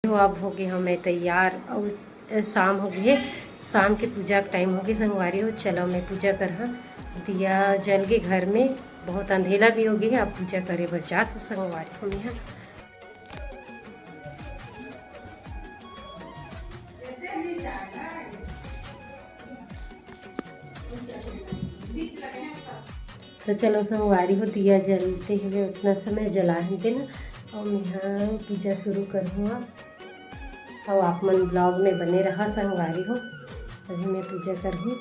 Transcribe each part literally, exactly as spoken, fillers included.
हो, अब हो गे हंव मैं तैयार, अउ शाम हो गे हे, शाम के पूजा के टाइम हो गे संगवारी हो। चलो मैं पूजा करहा, दिया जल गे घर में, बहुत अंधेला भी हो गे हे, अब पूजा करे बर जात हो संगवारी हो मैं हा। तो चलो संगवारी हो, दिया जलते हुए उतना समय जला ही देना, अउ मैं हा पूजा शुरू करहूँ अब। अउ आप मन vlog में बने रहा संगवारी हो, अभी मैं पूजा करहूँ।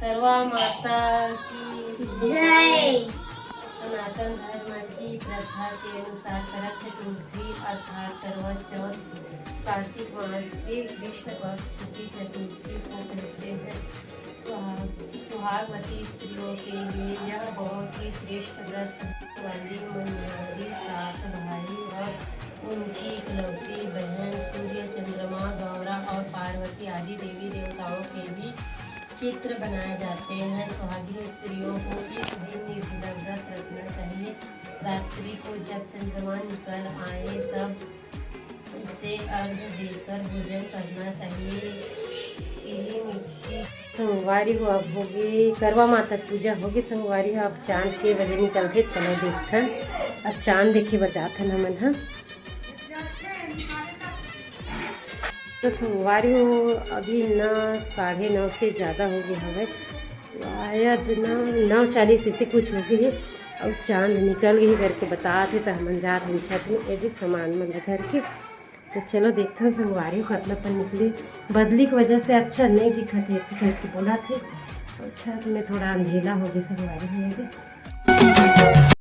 करवा माता की जय। सनातन धर्म की प्रथा के अनुसार करवा चतुर्थी अर्थात करवा चौथ कार्तिक मास के कृष्ण पक्ष की चतुर्थी को कहते हैं। सुहाग सुहागवती स्त्रियों के लिए यह बहुत ही श्रेष्ठ व्रत वाली मंजरी सात भाई और उनकी इकलौती बहन सूर्य, चंद्रमा, गौरा और पार्वती आदि देवी देवताओं के भी चित्र बनाए जाते हैं। सुहागिन स्त्रियों को इस दिन निर्जला व्रत रखना चाहिए। रात्रि को जब चंद्रमा निकल आए तब उसे अर्घ देकर भोजन करना चाहिए। पीली मिट्टी संगवारी हो, अब होगे करवा माता के पूजा होगे। संगवारी हो, अब चांद के बजे निकलथे, चलो देखथन। अब चांद देखे बर जाथन हमन ह। तो संगवारी हो, अभी न साढ़े नौ से ज़्यादा हो गया हवे, शायद न नौ चालीस ऐसे कुछ हो गई है। और चांद निकल गई करके बतात हे, तो हमन जात हन छत में, ये भी सामान मन धर के। तो चलो देखथन संगवारी हो कतना पन निकली। बदली की वजह से अच्छा नहीं दिखत है, ऐसे करके बोला थे। और छत में थोड़ा अंधेला हो गया संगवारी हो, ये भी।